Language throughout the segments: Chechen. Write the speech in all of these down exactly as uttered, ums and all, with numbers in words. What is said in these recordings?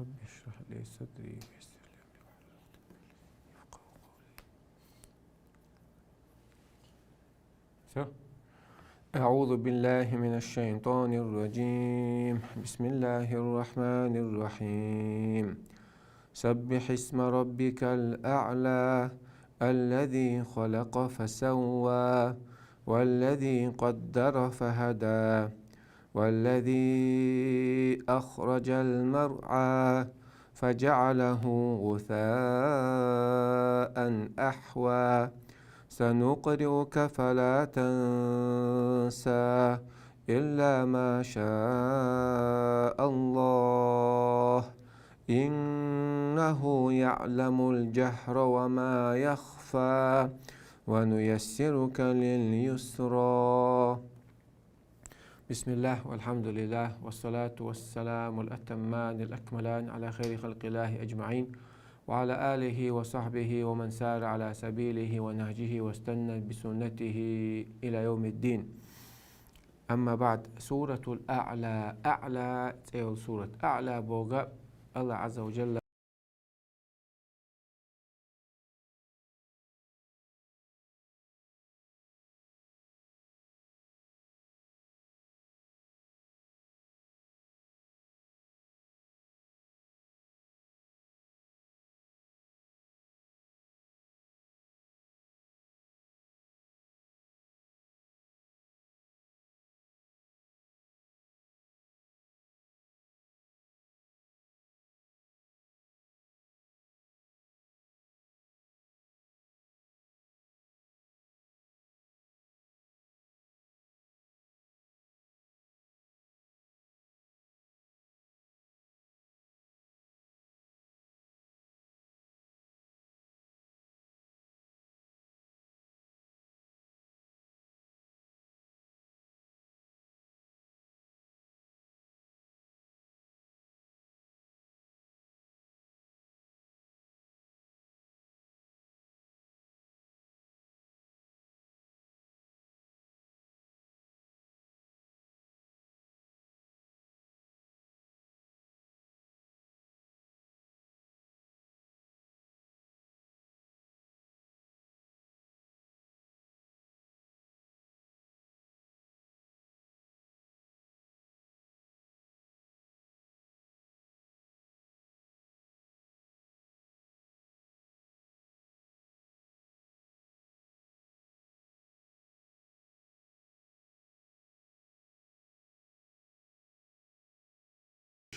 رب اشرح لي صدري ويسر لي أمري واحلل عقدة من لساني يفقهوا قولي. Всё. أعوذ بالله من الشيطان الرجيم. بسم الله الرحمن الرحيم. سبح اسم ربك الأعلى الذي خلق فسوى والذي قدر فهدى والذي أخرج المرعى فجعله غثاء أحوى. سنقرئك فلا تنسى إلا ما شاء الله إنه يعلم الجهر وما يخفى ونيسرك لليسرى. بسم الله والحمد لله والصلاة والسلام الأتمان الأكملان على خير خلق الله أجمعين وعلى آله وصحبه ومن سار على سبيله ونهجه واستنى بسنته إلى يوم الدين. أما بعد، سورة الأعلى، أعلى цӀе йола сурат. أعلى бохург АллахӀ عز وجل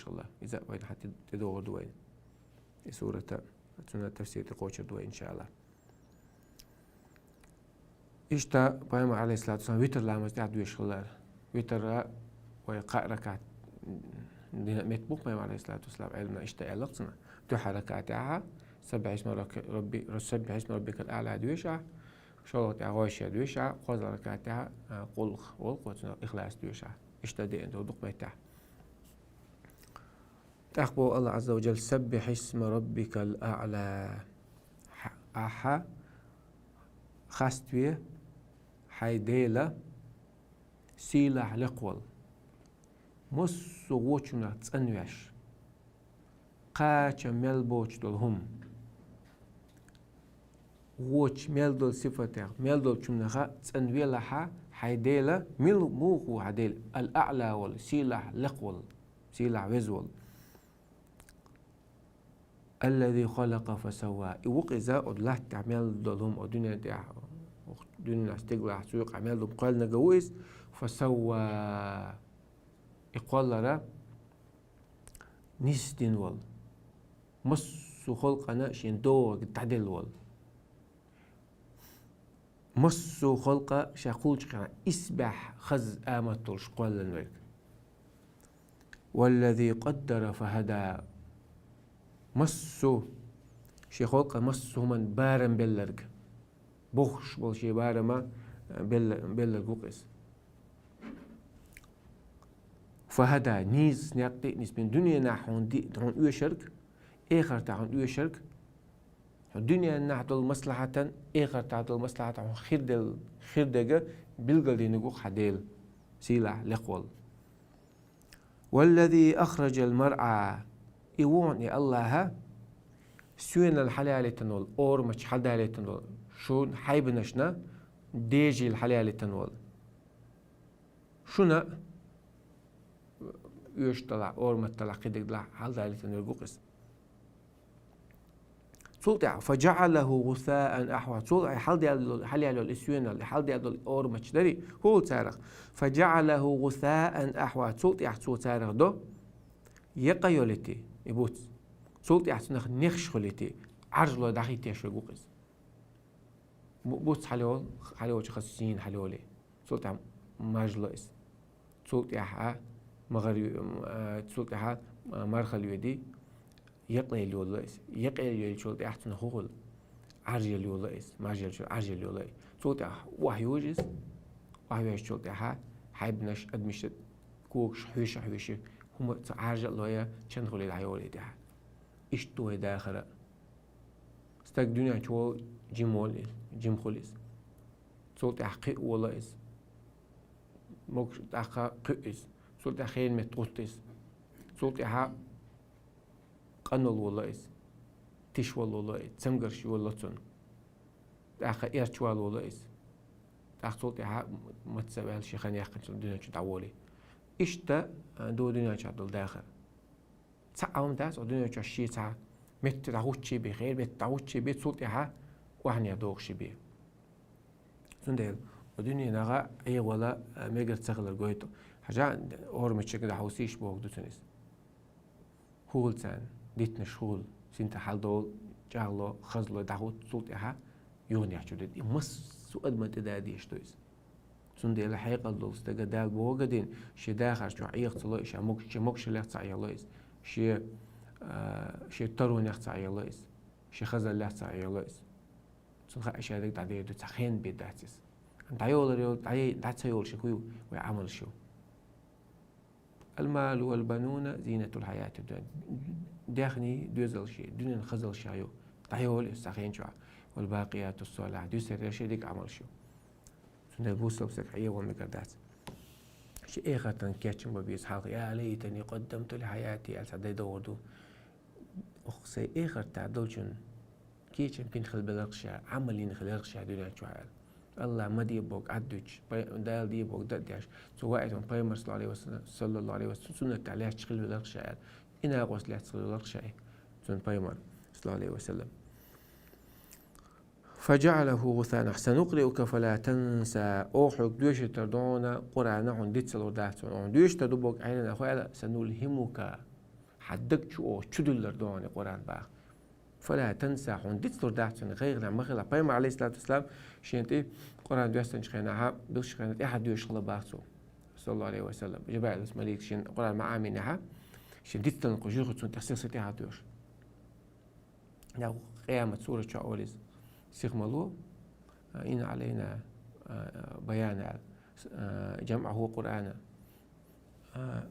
Иншаллах, иза вайна хьа тӀедогӀур ду вайна. И сурата, цунна тафсир тӀакхочур ду вай, иншаллах. Иштта пайхамар, алейхиссалату вассалам, витр ламаз тӀехь доьшуш хилар. Витр вай кхаа ракаӀат дина метта бу-кх, пайхамар, алейхиссалату вассалам, Ӏилманах иштта аьлла-кх цунна. Дуьххьара ракаӀатехь «Саббихь исма рабби-, Саббихь исма раббикал аӀла» доьшу ахь, шолгӀа тӀехь «ГӀошия» доьшу ахь, кхозлагӀа ракаӀатехь, а, «Къулху» волу-кх оцунах, «Ихлас» доьшу ахь. Иштта деана долу дукха меттехь. ТӀаккха боху АллахӀ Ӏазза ва Джалла: «Саббихь исма раббикал аӀла». Хьа-, ахьа хаставе хьайн Дела сийлахь, лекха волу. Массо а вочунах цӀанвеш, кхача мел боцуш долу хӀума. Вочу мел долу сифатех, мел долчунах цӀанвелахь хьайн Дела, мила, муха ву хьан Дела? Ал-АӀла волу, сийлахь, лекха волу, сийлахь, веза волу. Аллази халакъа фасавва. И ву-кх иза, оцу латта тӀехь мел долу хӀума, оцу дуьнен тӀехь, оцу дуьненахь, стигалахь, цу юкъахь мел долу хӀума кхоьллинарг ву иза. Фасавва. И кхоллар нисдина волу. Массо а халкъана шен догӀург дӀаделла волу. Массо а халкъа ша кхуллучу хенахь исбаьхьа хаза амат долуш кхоьллина верг. Валлази къаддара фахада. Массо а, шен халкъан массо а хӀуманна барам белларг. Бохуш болу шен барама белла-, белларг ву-кх иза. Фахада, нийса некъ тӀе а нисбина, дуьненахь хьуна ди-, хьуна оьшург, эхартахь хьуна оьшург, хьо дуьненахь долу маслахьатан, эхартахь долу маслахьатан хьуна хир дел-, хир дерг билгалдинарг ву-кх хьан Дела, сийлахь, лекха волу. Валлази ахражал маръа. И ву хьуна и Аллахӏа, соьнал хьалалийтина волу, орамач хьалдалийтина волу, шун хьайбанашна дежийла хьалалийтина волу. Шуна оьшуш далахь, орамат далахь, кхидерг далахь, хьалдалийтина верг ву-кх иза. Цул тӀаьхьа, «فجعله غثاء أحوى». Цул тӀаьхьа хьалдаьлла, хьалъяьлла йолу и соьнал, хьалдаьлла долу орамач дарий, хӀула царах. «فجعله غثاء أحوى». Цул тӀаьхьа цо царах до, екъа йолу йитий, и буц. Цул тӀаьхьа цунах нехаш хуьлу йитий, Ӏаржлой дӀахӀиттеш верг ву-кх иза. Бу-, буц хьалайолу, хьалайолчу хаза сийна хьалайолий. Цул тӀаьхьа маж ло иза. Цул тӀаьхьа магӀар ю-, м, а, цул тӀаьхьа, а, мархал йоьдий, екъаелла йолу иза. Екъаелла йолчул тӀаьхьа цунах хӀун хуьлу? Ӏаржъелла йолу иза. Мажъеллачул Ӏаржъелла йолу иза. Цул тӀаьхьа охьайожу иза. Охьайожучул тӀаьхьа хьайбанаш, адамаш когаш хьоьша-хьоьша, хӀума ца Ӏаржа а лой, чан хуьлий дӀайолий тӀаьхьа. Иштта ду вай дахар а. Стаг дуьнен чу волу жима волу иза, жима хуьлу иза. Цул тӀаьхьа кхиа волу иза. Могуш тӀаккха кхуьу иза. Цул тӀаьхьа хенан метта гӀутту иза. Цул тӀаьхьа къанвала волу иза. Тиша вала волу иза. Цамгарш йолу цунна. ТӀаккха эрча вала волу иза. ТӀаккха цул тӀаьхьа маца а ваьлла шен хан яьккхинчул дуьнен чу дӀаволий. Иштта, а, ду дуьнен чохь долу дахар. Цхьа а хӀума дац, оцу дуьнен чохь шен цхьа метта дӀагӀуттуш бен, хенан метта дӀагӀуттуш бен, цул тӀаьхьа охьанехьа догӀуш бен. Цундела оцу дуьненахь Ӏехавала, а, мегар ца хилар гойту. Хьажа, орамачуьнга дӀахьовсийша бохург ду цунна иза. ХӀун хуьлу царна? Дитанаш хӀун хуьлу? Синтем хьалдолу, чӀагӀло, хазло, дӀахӀутту, цул тӀаьхьа юханехьа чу дитта. И массо а адаман тӀе да дезаш ду иза. Цундела хьекъал долу стага Дала бохург а дина, шен дахар чохь Ӏеха ца ло иза, ша могуш-, шен могушаллех ца Ӏехало иза, шен, а, шен таронех ца Ӏехало иза, шен хазаллех ца Ӏехало иза. Цунна хаьа, ша дерг дӀадер ду, цхьа хенан бен дац иза. ДӀайолар йолу, дӀай-, дӀа ца йолуш хӀун ю вай Ӏамалш ю? «المال والبنون زينة الحياة الدنيا». Даьхний, доьзалш, дуьненан хазалш ю. ДӀайолу иза цхьа хенан чохь. «والباقيات الصالحات», дуьсур дерш дика Ӏамалш ю. Цундела бусалба стаг хьехавала мегар дац. Шен эхартан кечам бан беза хьалха: «يا ليتني قدمت لحياتي», аьлла цхьа дай догӀур ду. Оха сайн эхартан долчун кечам бина хила беларх ша, Ӏамал йина хиларх ша дуьнен чохь аьлла. Аллахь ма де бохург Ӏад дуьтуш, пай-, Дала де бохург дан а деш, цо ваийтина пайхамар, саллаллаху Ӏалайхи ва саллам, саллаллаху Ӏалайхи ва саллам, суннат тӀехь лаьтташ хила веларх ша аьлла. И накъост лаьцна хила веларх ша, цуьнан пайхамар, саллаллаху Ӏалайхи ва саллам. «فجعله غثاء أحوى. سنقرئك فلا تنسى». Оха хьоьга доьшуьйтур ду хьуна, Къуръан хьуна дицлур дац хьуна. Оха хьуна доьшуьйтур ду бохург Ӏайнана хьо аьлла, «سنلهمك». Хьан даг чу оха чудуьллур ду хьуна и Къуръан боху. «فلا تنسى», хьуна дицлур дац хьуна, гӀайгӀане ма хила. Пайхамар, Ӏалайхиссалату вассалам, шена тӀе Къуръан доьссинчу хенахь, дуссучу хенахь тӀаьхьа доьшуш хилла боху цо, саллаллаху Ӏалайхи ва саллам. Жабраил малик шена Къуръан ма Ӏамийнехь, шена дицдаларна кху жуьгташа цунна тӀе сиха-сиха тӀаьхьа доьшу. Нагахь къиямат сурат чохь олу иза. Сиха ма ло, а, «إن علينا», а, а, «بيانه», а, «جمعه وقرآنه». А,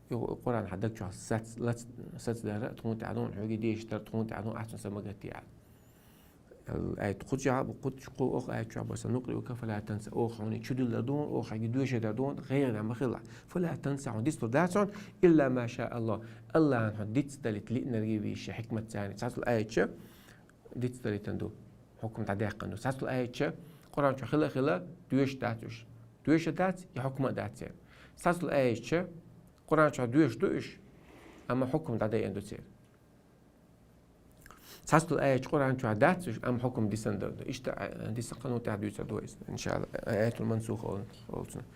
и Къуръан хьан даг чохь сац-, лац-, сацдар а тхуна тӀехь ду, хьоьга дешийтар а тхуна тӀехь ду, ахь цунна са ма гатде аьлла. Аят кху чохь а бу, кху, кху оха аят чохь а бу: «سنقرئك فلا تنسى». Оха хьуна чудуьллур ду хьуна, оха хьоьга доьшуьйтур ду хьуна, гӀайгӀане ма хила. «فلا تنسى», хьуна дицлур дац хьуна, «إلا ما شاء الله». Аллахьан хьуна дицдалийта лиънарг а вийша, хьикмат царна. Цхьацца аят чу дицдалийтина ду, хьукам дӀадаьккхина ду. Цхьацца аят чу Къуръан чохь хила а хила, доьшуш дац уьш. Доьшуш дац, и хьукам а дац церан. Цхьацца аят чу Къуръан чохь доьшуш ду уьш, амма хьукам дӀадайина ду церан. Цхьацца аят чу Къуръан чохь дац уьш, амма хьукам дисина ду. Иштта, а, дисина кхана тӀаьхьа дуьйцур ду иза, иншаАллахӀ. Аятул мансуха олу, олу цунах.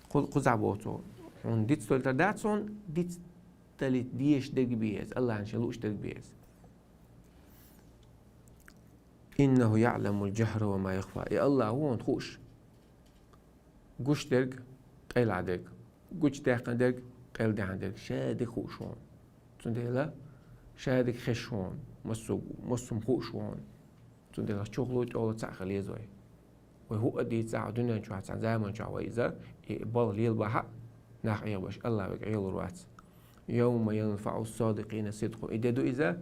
Кху-, кхузахь боху цо: хьуна дицдалийтар дац хьуна, дицдалийта дезаш дерг бен иза, Аллахьан шен лууш дерг бен иза. «إنه يعلم الجهر وما يخفى». И Аллахь ву хьуна хууш гуш дерг, къайлагӀа дерг, гучудаьккхина дерг, къайладаьккхина дерг, ша дика хууш ву хьуна. Цундела ша дика хезаш ву хьуна, массо-, массо хӀума хууш ву хьуна. Цундела чухула, тӀехула цхьаъ хила еза вай. Вай хӀуъа дийцахь а, дуьнен чохь цхьана заман чохь вай иза, и балха лелабахь а, нах Ӏехабеш, Аллахь вайга Ӏелур вац. «يوم ينفع الصادقين صدقهم». И де ду иза,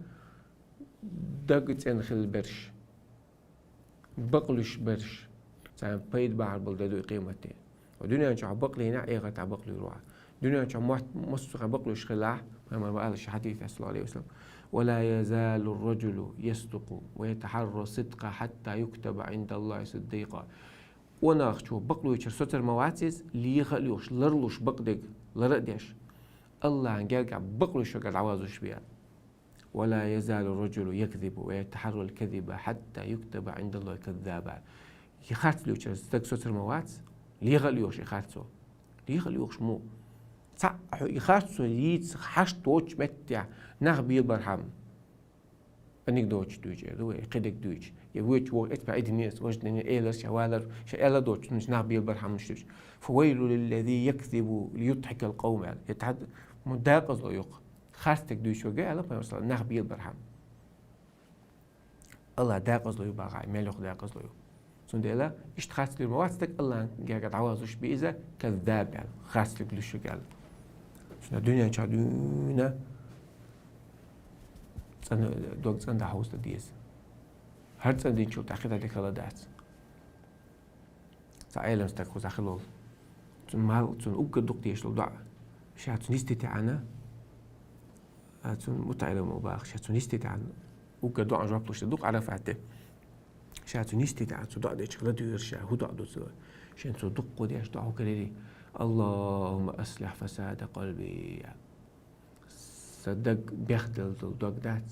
даг цӀена хилла берш, бакълуьйш берш, царна пайда бахьар болу де ду и къематде. Хьо дуьнен чохь бакълийнехь, эхартахь бакълуьйр ву хьо. Дуьнен чохь мотт массо а хьан бакълуьйш хилахь, Пайхамар ма аьлла шен хьадисехь, саллаллаху алейхи ва саллям: «ولا يزال الرجل يصدق ويتحرى الصدق حتى يكتب عند الله صديقا». Къонахчо бакълуьйчуьра соцур ма вац иза, леха а лоьхуш, ларлуш бакъдерг, лар а деш, Аллахьан гергахь бакълуьйш верг дӀавазуш бен. «ولا يزال الرجل يكذب ويتحرى الكذب حتى يكتب عند الله كذابا». И харц луьйчуьра стаг соцур ма вац, леха а лоьхуш и харцо. Леха а лоьхуш мо. Цхьаъ хьо и харцо йийца хьашт доцучу меттехь нах белабархьама. Анекдоташ дуьйцу, эр ду вай, кхидерг дуьйцу. Я вуьйцу вогӀу эцпа идинес, важа дина элар ша валар, ша элла доцучу, нах белабархьама дуьйцу. «فويل للذي يكذب ليضحك القوم», аьлла. Я тхьад, мо дакъазло юкъа. Харцдерг дуьйцург аьлла, пайхамар, нах белабархьама. Аллахь дакъазло ю бахахь, мел йоккха дакъазло ю. Цундела, иштта харц луьйр ма вац стаг, Аллахьан гергахь дӀавазуш бен иза, каззаб аьлла, харцдерг луьйш верг аьлла. Цундела дуьнен чохь дуьйна цӀан-, дог цӀандан хьовса деза. ХӀара цӀандинчул тӀаьхьа кхидӀа дика хала дац. Цхьа Ӏелам стаг кхузахь хилла волу. Цуьнан мал, цунна уггар дукха дезаш долу доӀа. Ша цунна йисте таьӀна, а, цунна мутаӀелам ву баха, ша цунна йисте таьӀна, уггар доӀан жоп луш дукха Ӏарафате. Ша цунна йисте таьӀна, цу доӀа дечух ладуьйра ша, хӀун доӀа ду цо? Шен цо дуккха деш доӀа хӀун карийра? «اللهم أصلح فساد قلبي». Сан даг бехделла долу дог дац,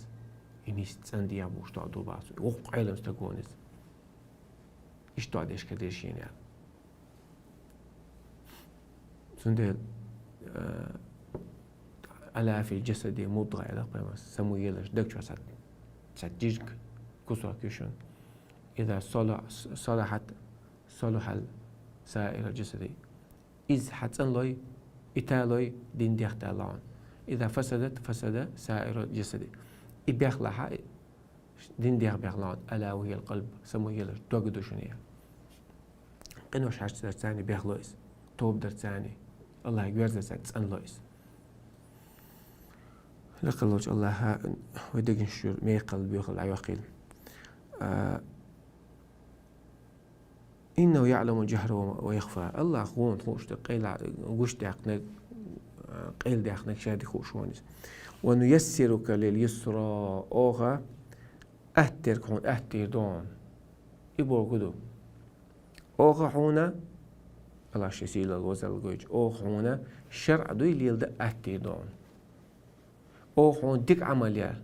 и нисса цӀандехьа бохуш доӀа ду баха цо. Воккха Ӏелам стаг вон иза. Иштта доӀа деш карийра шена аьлла. Цундела, э, «ألا في الجسد مضغة», аьлла пайхамара, самуелаш даг чохь цхьа, цхьа жижиг кусок ю шуна. «إذا صلح-، صلحت صلح سائر الجسد». Иза хьан цӀанлой, и талой, дин дехталла хьуна. «إذا فسدت فسد سائر الجسد». И бехлахьа, дин дех бехлахьуна. «ألا وهي القلب», самуелаш дог ду шуна я. Къинош хьаштдарца царна бехло иза. Тоба дарца царна, Аллахье верзарца царна цӀанло иза. Лакхаллачу Аллахьа вай дегнаш чуьра мекхал, боьхал Ӏайоккхийла. А, «إنه يعلم الجهر وما يخفى». Аллахь гӀонах хууш ду къайла гуш даьккхинарг, къайла даьккхинарг ша дика хууш ву иза. «ونيسرك لليسرى». Оха аттаерг хьуна аттийр ду хьуна. И бохург ду. Оха хьуна, Аллахь шен сийлалла, вазалла гойту, оха хьуна шарӀ дуй леладан аттийр ду хьуна. Оха хьуна дика Ӏамал я.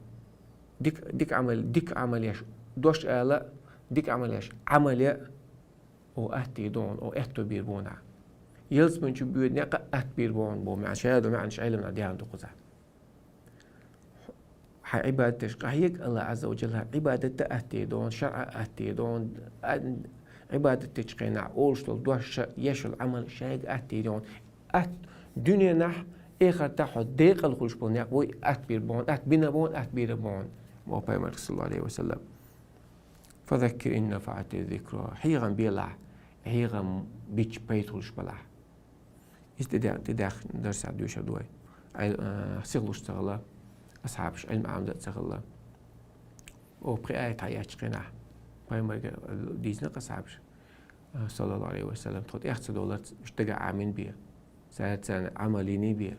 Дика, дика Ӏамал, дика Ӏамал еш дош ала, дика Ӏамал еш Ӏамал я. Оха аттийр ду хьуна, оха аьтто бийр бу хьуна. Ялсамани чу боьду некъа атта бийр бу хьуна боху маьӀна. Шайна долу маьӀнаш Ӏеламнаха дехна ду кхузахь. Хьайн Ӏибадаташ къахьега Аллахь Ӏазза ва Джалла, Ӏибадат дан аттийр ду хьуна, шарӀ аттийр ду хьуна, а, Ӏибадат дечу хенахь олуш долу дош, ша еш йолу Ӏамал шайга аттийр ю хьуна. Атта дуьненахь, эхартахь хьо декъала хуьлуш болу некъ вуй атта бийр бу хьуна, атта бина бу хьуна, атта бийр бу хьуна. Мо пайхамар, саллаллаху алейхи ва саллям. «فذكر إن نفعت الذكرى». Хьехамбелахь, хьехам бича пайда хуьлуш балахь. Иза тӀе де-, тӀедех дарсехь доьшур ду вай. Ай, а, сихлуш ца хилла, асхьабаш Ӏилма Ӏамадан ца хилла. Оха пхи аят хьаэцчу хенахь, пайхамарга дийзина асхьабаш, а, саллаллаху алейхи ва саллям, тхо тӀех ца долларца, уьш дага Ӏамин бе. Цара царна Ӏамал йиний бе.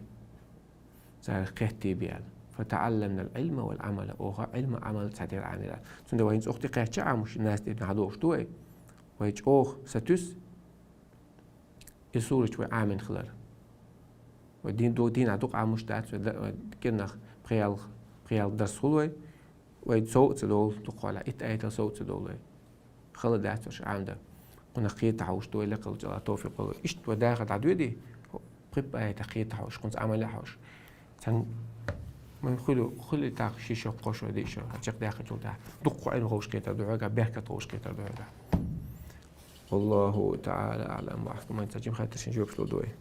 Цара кхетий бе аьлла. «فتعلمنا العلم والعمل». Оха Ӏилма Ӏамал цхьатерра Ӏамира. Цундела вай хӀинца охьа тӀе кхаьчча Ӏамош, наса тӀе дӀадохуш ду вай. Вай чӀогӀа сатуьйсу и сурат вай Ӏамин хилар. Вай дин ду-, дийнахь дукха Ӏамош дац, вай да-, вай кӀирнах пхиъ-ялх, пхиъ-ялх дарс хуьлу вай. Вай сов а ца довлу, дукха хьолахь, итт аятал сов а ца довлу вай. Хала дац уьш Ӏамадан. Кхунах кхета хьовш ду вай, лекхалчу Аллахь товфикъ ло. Иштта вай дахар дӀадоьдий, пхи аятах кхета хьовш, кхунца Ӏамал а хьовш. Цхьана, ман хуьлу, хуьлу тӀаккха ши шо, кхо шо, диъ шо, чекхдаьккхинчул тӀаьхьа. Дуккха Ӏилма ховш кхетар ду хьоьгахь, беркат ховш кхетар ду хьоьгахь. Валлаху та'ала а'лам ва ахкам. Цхьа жимма хаттаршна жоьпаш лур ду вай.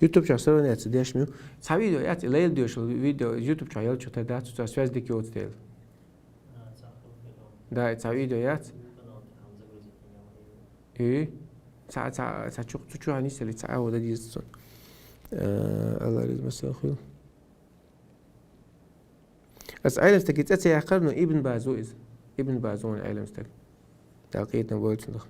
YouTube чохь сравнение ца деш ма ю. Цхьа видео яц, и лайла доьшуш видео YouTube чохь ялчух тера дац, цо связь дика йоцу дела. Да, и цхьа видео яц. И цхьа, цхьа, цхьа чу, цу чу хьан йисали, цхьа агӀо дан деза цунна. Э, Алла реза масал хуьлу. Ас Ӏелам стаге цӀе ца яьккхира, но Ибн Баз ву иза. Ибн Баз ву Ӏелам стаг. Дала къинхетам бойла цунах.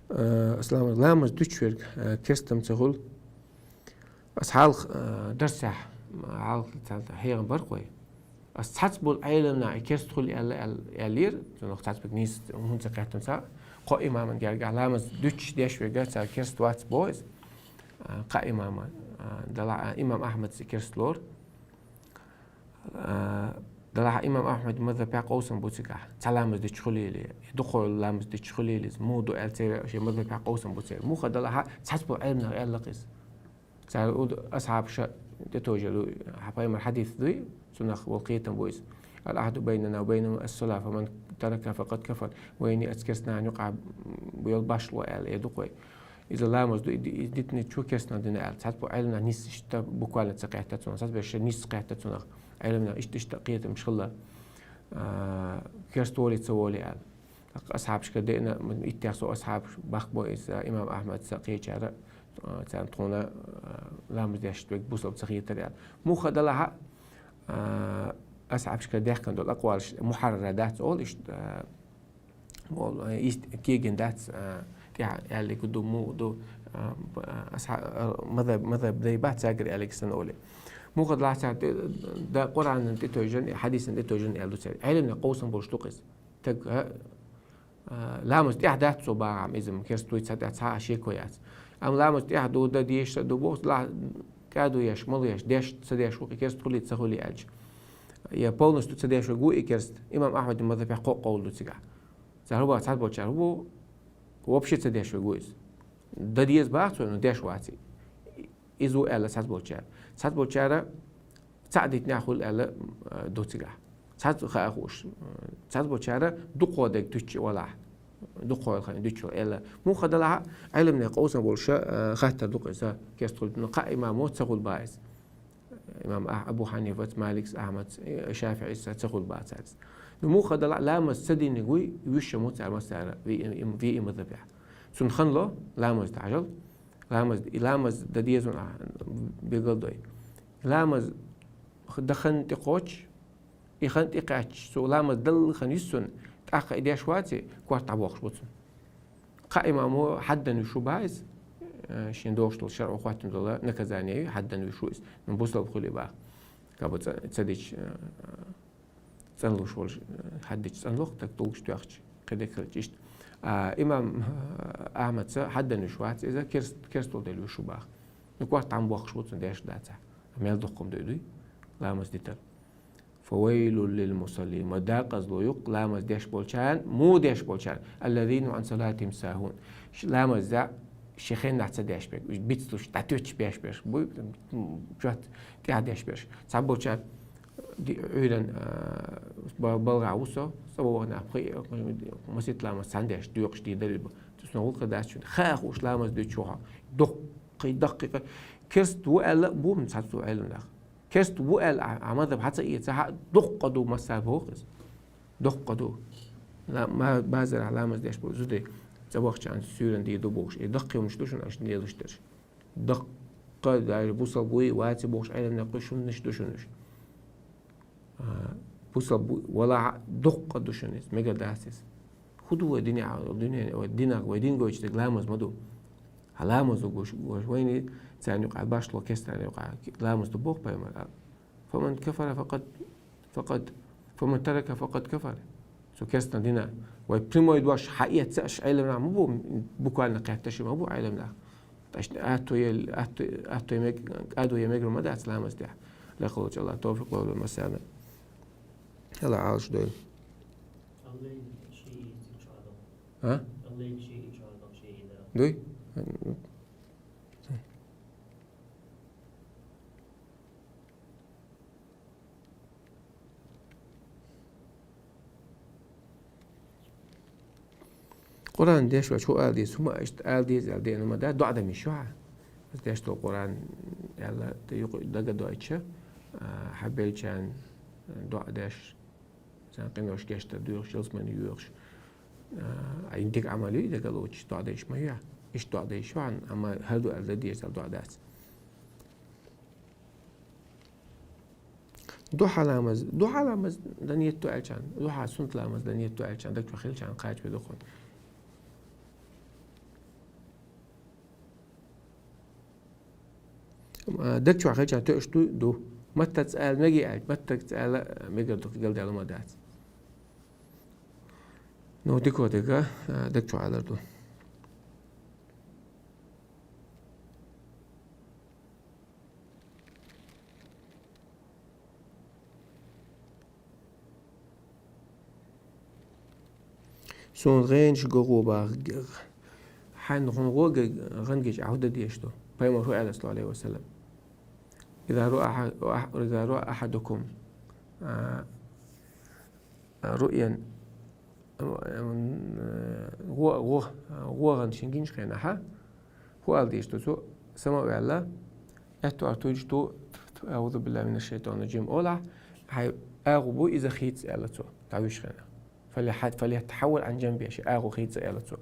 Э, ассаламу алейкум. Ламаз дуьтуш верг, э, керстам ца хуьлу. Ас хьалха, э, дарсехь, хьалха цхьаьна хьехам бара кхой. Ас цхьацца болу Ӏелам нах и керста хуьлу аьлла, аьл-, аьллера, цунах цхьацца биг нийса хӀунда ца кхеттина ца, кхо имаман гергахь ламаз дуьтуш деш верг цара керста вац боху иза. А, кхаа имама, а, дала, а, имам Ахьмадс и керста лору. А, далахь имам Ахьмад мазхабехь къовсам бу цигахь. Цхьа ламаз дича хуьлийла, дукхойла ламаз дича хуьлийла иза. Муха ду аьлла церан шен мазхабехь къовсам бу церан. Муха далахь цхьацца болу Ӏелам нах аьлла-кх иза. Цара у-, асхьабаша тӀетожалу, хьан пайхамар хьадис дуй, цунах волу кхетам бу иза. Ал-ахьду байнана ва байнахум ас-сала, фаман тарака факъад кафар. Вайна ас керста нахана юкъахь йолу башхало аьлла, э, дукхой. Иза ламаз ду, и ди-, и дитина чу керстанах дина аьлла. Цхьацца бу Ӏелам нах нийса иштта буквально ца кхетта цунах, цхьацца берш нийса ца кхетта цунах. Ӏелам нах иштта, иштта кхетамаш хилла, а, керста волий ца волий аьлла. ТӀаккха асхьабашка деана, иттех со асхьабаш баккхабо иза, имам Ахьмадс а кхечара, а, царна тхуна, а, ламаз деш верг бусалба ца хетара аьлла. Муха далахь, а, асхьабашка даьхкина долу акъвалаш мухьаррара дац олу иштта, а, Молу, э, ист-, кегин дац, э, тӀехь аьллиг ду, муха ду, э, б-, э, асхьа-, э, мазхаб, мазхаб дай бац цаьргара аьллиг санна олий. Муха далахь цара тӀе-, да, Къуръанан тӀетойжан, хьадисан тӀетойжан аьлла ду цара. Ӏелам нах къовсам болуш ду-кх иза. Таг, э, э, ламаз тӀехь дац цо бахахь, иза-м керста вуй цхьа тӀехь цхьа а шеко яц. Амма ламаз тӀехь ду, дан дезаш а ду боху, ла-, кӀаду еш, мала еш, деш, ца деш ву-кх и керста хуьлий, ца хуьлий аьлча. Я полностью ца деш верг ву и керста. Имам Ахьмадан мазхабехь кхо къовл ду цигахь. Цара хӀун боху, цхьаболчара хӀун боху, вообще ца деш верг ву иза. Дан деза боху цо, но деш вац и. Иза ву аьлла цхьаболчара. Цхьаболчара цхьаъ дитинехь хуьлу аьлла, а, ду цигахь. Цхьацца хаа хууш. Цхьаболчара дукхо дерг дуьтуш валахь. Дукхо хан дуьтуш вала аьлла. Муха далахь, Ӏелам нах къовсам болуш, а, хаттар ду-кх иза, керста хуьлу. Но кхаа имамо ца хуьлу боху иза. Имам Ах-, Абу Хьанифац, Маликс, Ахьмадс, э, ШафиӀис ца хуьлу боху цаьрца. Ну, муха далахь, ламаз ца диниг вуй, вуьш а ма ву цара массара, ве и-, им-, ве и мазхабехь. Цунна хан ло, ламаз тӀе хьажал, ламаз, и ламаз дан деза ван ахь, билгал дой. Ламаз х-, дан хан тӀе кхочуш, и хан тӀе кхаьчча, цо ламаз далла хан йиссун, тӀаккха и деш ваций, корта дӀабохуш бу цунна. Кхаа имамо хьаддан вуьш ву боху иза, э, шен догӀуш долу шарӀо хӀоттина долу наказание ю, хьаддан вуьш ву иза. Ну, бусалба хуьлий боху. Каба ца, ца дича, э, цӀанлуш волуш, э, хьаддича цӀанлуш, так тулгаш тоьхча, кхидерг хилча иштта. А, имам, э, Ахьмадса хьаддан вуьш вац иза, керст-, керстал делла вуьш ву боху. Ну, корта дӀа ма бохкуш бу цунна деш дацахь. Мел дуккха ма дуй, ламаз дитар. Фавайлул лил мусаллин. Ма декъазло ю-кх ламаз деш болчарна, муха деш болчарна. Аллазина ан салатихим сахун. Ш-, ламаз за шен хеннахь ца деш берш. Уьш бицлуш, дӀатоьттуш беш берш. Буй, м, чот тӀехь деш берш. Цхьаболчара ди-, Ӏуьйранна, а, ба-, балгӀахь ву со, цӀа вахана, пхи-, масийтта ламаз цхьаьна деш, доькъуш дийр дара уьш. Цуьнан гӀуллакх дац шуна. Хаа хууш ламаз дуьтуш ву хьо. Дуккхий, даккхий, керст ву аьлла а бу, цхьацца Ӏелам нах. Керст ву аьлла, а, а мазхаб хьа ца эца, хьа дуккха ду массара боху иза. Дуккха ду. Ла-, ма-, базарахь ламаз деш болу зудай, цӀа вахча суьйранна дийр ду бохуш. И даккхий хӀуманаш ду шуна аша лелаш дерш. Даккха, даже бусалба вуй, ваций бохуш, Ӏелам нах кхуьйсуш хӀуманаш ду шуна уьш. А, бусалба ву-, валахь а дуккха ду шуна иза, мегар дац иза. ХӀун ду вай динехь, дуьне-, вай динах, вай дин гойтуш дерг ламаз ма ду. Хьан ламаз ду гуш, гуш вайна царна юкъахь башхало кестарна юкъахь ламаз ду боху пайхамар. Фаман кафара факъад, факъад, фаман тарака факъад кафар. Цо керстан дина. Вай прямой дош хьаэца аша Ӏелам нах ма бу, буквально кхетта ши ма бу Ӏелам нах. Ташна атто е, атто, атто е мег-, кӀадо е мегар ма дац ламаз тӀехь. Лекхалчу Аллах тавфикъ лойла массарна. Хьала Ӏалаш дойла. А? Дуй? Къуръан деш вац, хӀу ала деза, хӀума иштта ала деза аьлла деана ма дац, доӀа дан йиш я хьа. Ас деш дола Къуръан аьлла, тӀа юкъа дагадоуьйтуш, а, хьабелчарна доӀа деш, царна къинош гечдар доьхуш, ялсмани йоьхуш, а, дика Ӏамал ю и дагалоацаш, доӀа дайш ма ю хьа. Иштта доӀа дайш ю хьа, амма хӀара ду аьлла дан деза аьлла доӀа дац. Духьа ламаз, духьа ламаз дан йиту аьлча, духьа суннат ламаз дан йиту аьлча, даг чу хилча кхача бе дукхун. А, даг чу хилча тоъаш ду, ду. Маттаца ала мега аьлча, маттаца ала мегар ду, галдала ма дац. Ну, дика дага, а, даг чу алар ду. Суна гӀенаш гӀо бах, хьайна хьона гӀо гӀан гича, Ӏа хӀу дан дезаш ду? Пайхамара хӀу аьлла, саллаллаху Ӏалайхи ва саллам: «إذا رأى أح-، إذا رأى أحدكم، а, а, رؤيا», а, гӀо-, гӀо-, гӀо гӀан шийна гинчу хенахьа, хӀу ала дезаш ду цо, сама а ваьлла, аьтту ар туьйдуш ду, «أعوذ بالله من الشيطان الرجيم» олахь, хьайн агӀо бу иза хийца аьлла цо, дӀавуьжучу хенахь. «فليح-، فليتحول عن جنبه», шен агӀо хийца аьлла цо.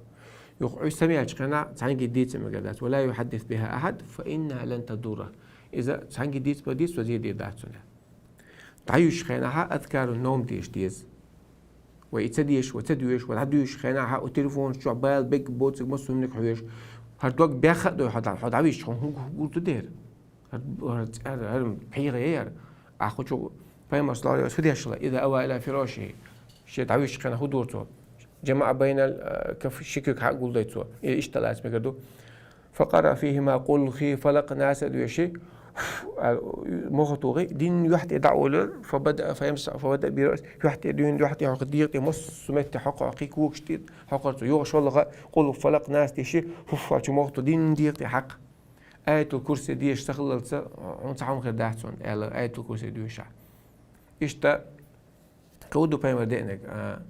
Юха Ӏуьйсу сама яьлчу хенахь цхьаьнгге дийца мегар дац: «ولا يحدث بها أحد فإنها لن تضره». Иза цхьаьнгге дийца ма дийца, цо зе дийр дац цунна. ДӀавуьжучу хенахьа азкарун-навм дезаш деза. Вай и ца дезаш, вай ца доьшуш, вай дӀадуьжучу хенахьа, у телефонаш чохь бала бегга боцург массо а хӀуманиг хьоьжуш. ХӀара дог бехха а дой, хьо дӀа-, хьо дӀавуьжучу хьуна хӀун гу-, гур ду дера? ХӀара, хӀара цӀера, хӀара пхьегӀа яра. Ахьа кху чу пайхамар, саллаллаху Ӏалайхи ва саллам, хӀу деш хилла: «إذا أوى إلى فراشه». Шен дӀавуьжучу хенахь хӀу дора цо? «جمع بين الكف», ши куьг хьа а гулдой цо. Э, иштта лаца мегар ду. «فقرأ فيهما قل هو، فلق، ناس» а доьший, мохо тухий, дийнна юьхь тӀе дӀа а олура, «فبدأ فيمسح، فبدأ برأسه», юьхь тӀе дуьйна, юьхь тӀе хьокху, дегӀа тӀе массо а метте хьокху, кхин когаш тӀе хьокхура цо, юха шолгӀа «قل هو، فلق، ناس» деший, хӀуффа чу мохо тухий, дийнна дегӀа тӀе хьакха. Аятул Курси дешаш ца хиллалца, хьуна цхьа хӀума хир дац хьуна, аьлла, Аятул Курси доьшахь. Иштта, кхин хӀун ду пайхамара деанарг, а,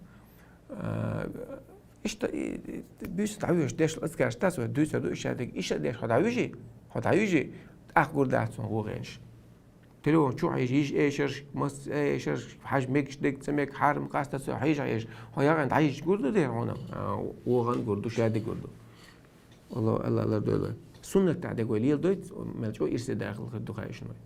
а, иштта, и, и, буьйса дӀавуьжуш деш азкараш дац вай, дуьйцур ду иштта дерг, иштта деш хьо дӀавуьжий, хьо дӀавуьжий, тӀаккха гур дац хьуна гӀо гӀенаш. Телефон чу хьежа, йиш эшарш, мас эшарш, хьажа мегаш дерг, ца мег, хьарам, къаста ца хьежа, хьежа. Хьо яхӀен дӀахьежача гур ду дера хьуна, а, гӀо гӀан гур ду, шадерг гур ду. Алло, Алла лардойла. Суннат тӀехь дерг вай леладойту, мел чӀогӀа ирсе дахалахар ду хаьий шуна вай.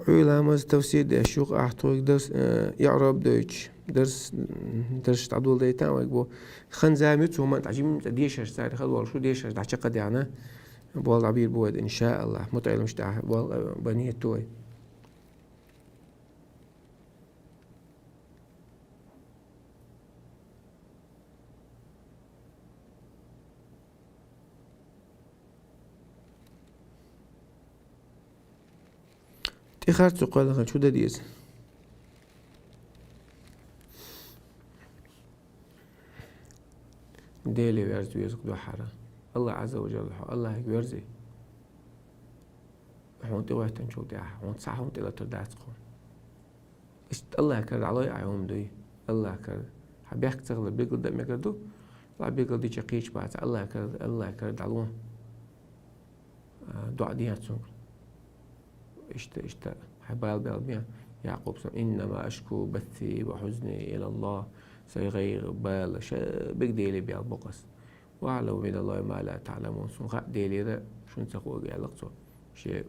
Ӏуьйра ламаз тафсир деш юха ахь тхоьга дарс, э, иӀроб дойтуш, дарс, дарс дӀадоладайтан вайга бу. Хан зама ю цу хӀуманна тӀехь жимма цкъа дешарш цаьрга хала волуш ву, дешарш дӀачакхдаьхна, болх дӀабийр бу вай, иншааллахӀ. МутаӀеллимаш тӀехь болх, э, бан хӀетта вай. ТӀехьа цу кхоьллинчу хӀу дан деза? Деле верза веза дуьххьара. Аллах Ӏазза ва Жалла, хьо Аллахьига верзий. Хьуна тӀехӀоьттинчул тӀаьхьа, хьуна цхьа хӀума тӀе латар дац кхуна. Иштта Аллахь кара дӀалой, Ӏай хӀума дуй. Аллахь кара. Хьан бехк ца хилар билгал дан мегар ду. Ла билгал дича кхеча баца. Аллахь кара, Аллахь кара дӀало. А, доӀа дехьа цунга. Иштта, иштта. Хьай бала бел бен. Якъуб сан: «إنما أشكو بثي وحزني إلى الله». Сай гӀайгӀа, бала, ша биг Деле бел бокъас. «وأعلم من الله ما لا تعلمون». Сун хаьа Делера, шун ца хуъург аьлла цо. Шен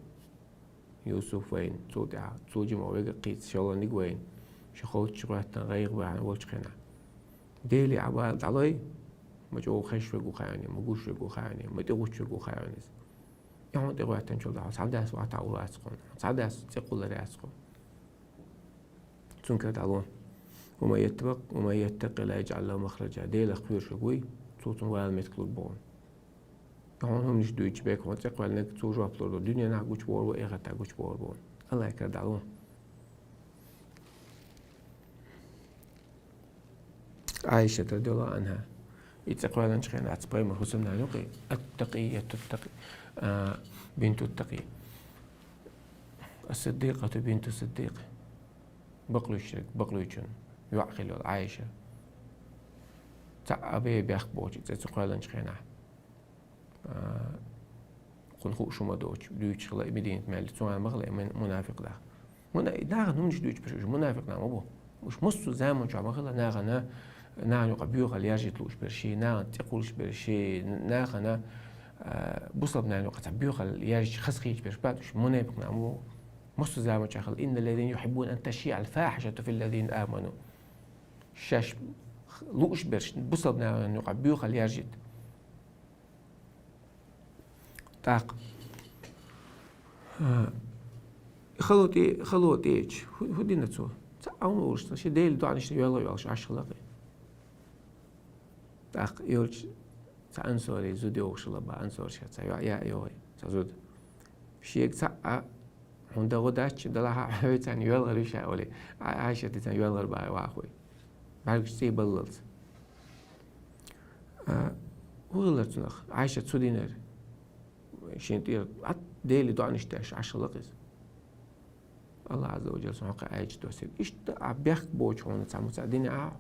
Юсуф вайна, цул тӀаьхьа, цул жима вайга кхийца, шолгӀаниг вайна, ши холччу гӀоьттина гӀайгӀа бахьана волчу хенахь. Деле Ӏа бала дӀалой, ма чӀогӀа хеш верг ву хаьий, ма гуш верг ву хаьий, ма тӀе гӀуч верг ву хаьий иза. И хьуна тӀе гӀоьттинчул тӀаьхьа, цхьа дас ватахь ур ац кхуна, цхьа дас цӀе кхуллар яц кхуна. Цунга кара дӀало. «ومن يتق، ومن يتق الله يجعل له مخرجا». Делах кхоьруш верг вуй, цо цунна вала меттиг лур боху. Хьуна хӀуманаш дуьйцуш берг хьуна цӀе кхоьллинарг цо жоп лур ду, дуьненахь гучубохур бу, эхартахь гучубохур бу. Аллахь кара дӀало. Ӏайшат радияллаху анхьа. И цӀи кхоьллинчу хенахь цу пайхамар хӀусамнана юкъе, ат-Такъияту ат-Такъи, а, бинту ат-Такъи. Ас-Сиддикъату бинту Сиддикъ. Бакълуьйчуьнан, бакълуьйчун йоӀ хилла йолу Ӏайша. Цхьаъ а бен бехк боцуш цӀе ца кхоьллинчу хенахь. А, кхунна хууш хӀума доцуш, дуьйцуш хилла и Мединат мел, цунна ма хилла и мун-, мунафикъ нах. Муна-, и нахана хӀуманаш дуьйцуш берш уьш мунафикъ нах ма бу. Уьш массо а заманчохь ма хилла нахана, нахана юкъа боьхалла яржийта лууш берш, нахана цӀе кхуллуш берш, нахана, а, бусалба нахана юкъа цхьа боьхалла яржийча хазахийча берш бац, уьш мунафикъ нах ма бу. Массо а заманчохь хилла: «Инна ллазина юхиббуна ан ташиъал фахьишату филлазина аману». Шаьш лууш берш бусалба нахана юкъа боьхалла яржийта. ТӀаккха, а, хало тӀе-, хало тӀеэцча, хӀу-, хӀун дина цо? Цхьа а хӀума олуш ца, шен Делан доӀанашна йоьлху йолуш Ӏаш хилла-кх и. ТӀаккха йолчу цхьа ансори зуда йогӀуш хилла бах, ансоршка цхьа йоӀ яа йогӀий, цхьа зуда. Шега цхьаъ а хьуна дан гӀо дац, делахь а хьоьцарна йоьлхур ю ша олий, Ӏа-, Ӏайшат дицарна йоьлхур бах вахахь. БӀаьргаш цӀий баллалц. А, хӀун хилла цунах? Ӏайшат цу динера. Шен тӀера ат Делан доӀанаш деш Ӏаш хилла-кх иза. АллахӀ Ӏазза ва Джалла цунна хьокху аьлча доссийла. Иштта а бехк боцуш хьуна цхьа муьтӀахь дина ахь,